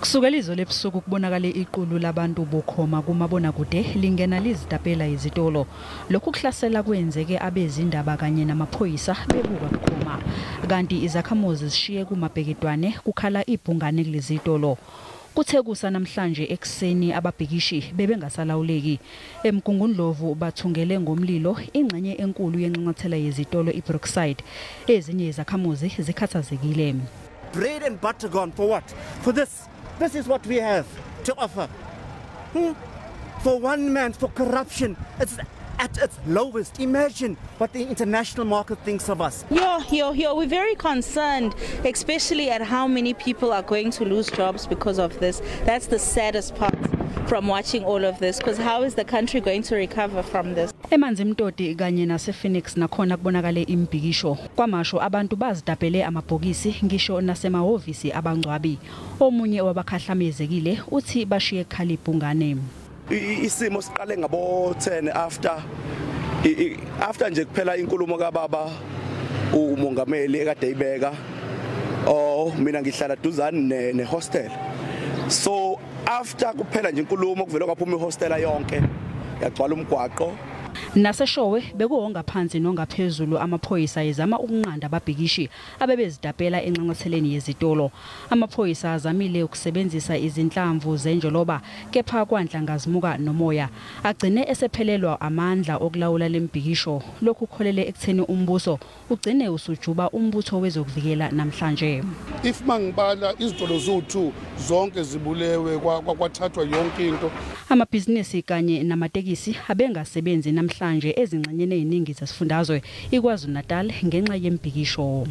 Kusukela izolo ebusuku kubonakale iqulu labantu bukhoma kumabonakude lingena lizitapela izitolo. Lokhu kuhlasela kwenzeke abezindaba kanye namaphoyisa bebuka bukhoma. Kanti izakhamuzi zishiye kumabhekidwane kukhala ibhungane kulezitolo. Kuthe kusa namhlanje ekuseni ababhikishi bebengasalawuleki. EMgungundlovu bathungele ngomlilo ingxenye enkulu yenxanxathela yezitolo iBrookside. Ezinye izakhamuzi zikhathazekile. Bread and butter gone for what? For this. This is what we have to offer. For one man, for corruption. It's at its lowest. Imagine what the international market thinks of us. Yo, we're very concerned, especially at how many people are going to lose jobs because of this. That's the saddest part from watching all of this, because how is the country going to recover from this? Emanzimtoti kanye nase Phoenix nakhona kubonakale imbhikisho. Kwamasho abantu bazidabhele amabhokisi ngisho nasemahhovisi abangcwabi. Omunye wabakhahlamezekile uthi bashiye khalibhungane. Isimo siqale ngabo 10 after nje kuphela inkulumo kababa umongameli ekade ibeka. Oh, mina ngihlala duzane ne hostel. So after kuphela nje inkulumo kuvela kwaphuma ihostela yonke yagcwala umgwaqo. Naseshowe bekuwonga phansi nongaphezulu amaphoyisa ezama ukunqanda ababhikishi abebezidapela enxanxatheleni yezitolo. Amaphoyisa azamile ukusebenzisa izinhlamvu zenjoloba kepha kwanhlangazimuka nomoya. Agcine esephelelwa amandla okulawula lembhikisho. Lokhu kukholele ekutheni umbuso ugcine usujuba umbutho wezokuvikela namhlanje. If mangibala izitolo zu2 zonke zibulewe kwathathwa yonke into. Amabhizinisi kanye namatekisi abengasebenzi namhlanje ezingxenyeni eziningi zesifundazwe iKwaZulu-Natal ngenxa yembhikisho.